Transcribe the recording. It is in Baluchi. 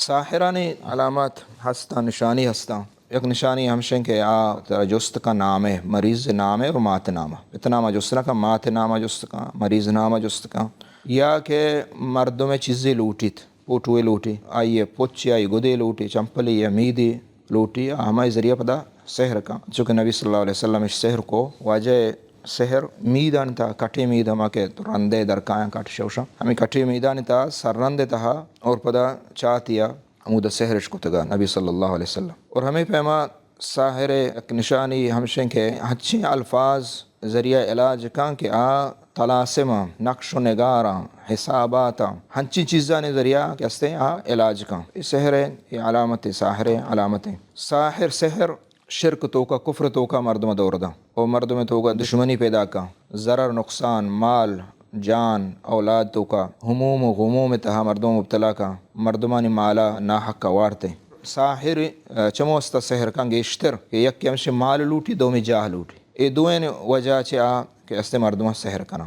ساحرانی علامات ہستاں، نشانی ہستاں۔ یک نشانی ہمشیں کہ آ ترا جست کن نامے، مریض نامے اور مات نامہ۔ پت نامہ جست نہ کن، مات نامہ جست کن، مریض نامہ جست کن۔ یا کہ مردم چیزے لوٹیت، پوٹوے لوٹی، آئی پچ یا آئی گدے لوٹی، چمپلی یا میدی لوٹی، آ ہمائی ذریعہ پدا سحر کن۔ چونکہ نبی صلی اللہ علیہ وسلم اش سحر کو، واجہ سحر میدانی تہا، کٹے مید ہما کہ رندے درکایاں کٹ شوشاں، ہمیں کٹے میدانی تہا سر رند تہا اور پدا چاتیا ہمودا سحرش کتگا نبی صلی اللہ علیہ وسلم۔ اور ہمیں پیما ساحر یک نشانی ہمشیں کہ ہنچیں الفاظ ذریعہ علاج کن کہ آ طلاسماں، نقش و نگاراں، حساباتاں، ہنچیں چیزانی ذریعہ کہ ہستیں آ علاج کن۔ اے سحر ایں، اے علامت ایں، ساحر ایں، علامت ایں۔ ساحر، سحر شرک توکا، کفر توکا مردم دور داں و مردم توکا دشمنی پیدا کن، ضرر نقصان، مال، جان، اولاد توکا ہموم و غموم تہا مردم مبتلا کن، مردمانی مالا ناحق وارتیں۔ ساحر، آ، چمو استا سحر کن گیشتر کہ یکے ہمشی مال لوٹی، دومی جاہ لوٹی۔ اے دوئیں وجہ چہ آ کہ استے مردماں سحر کناں۔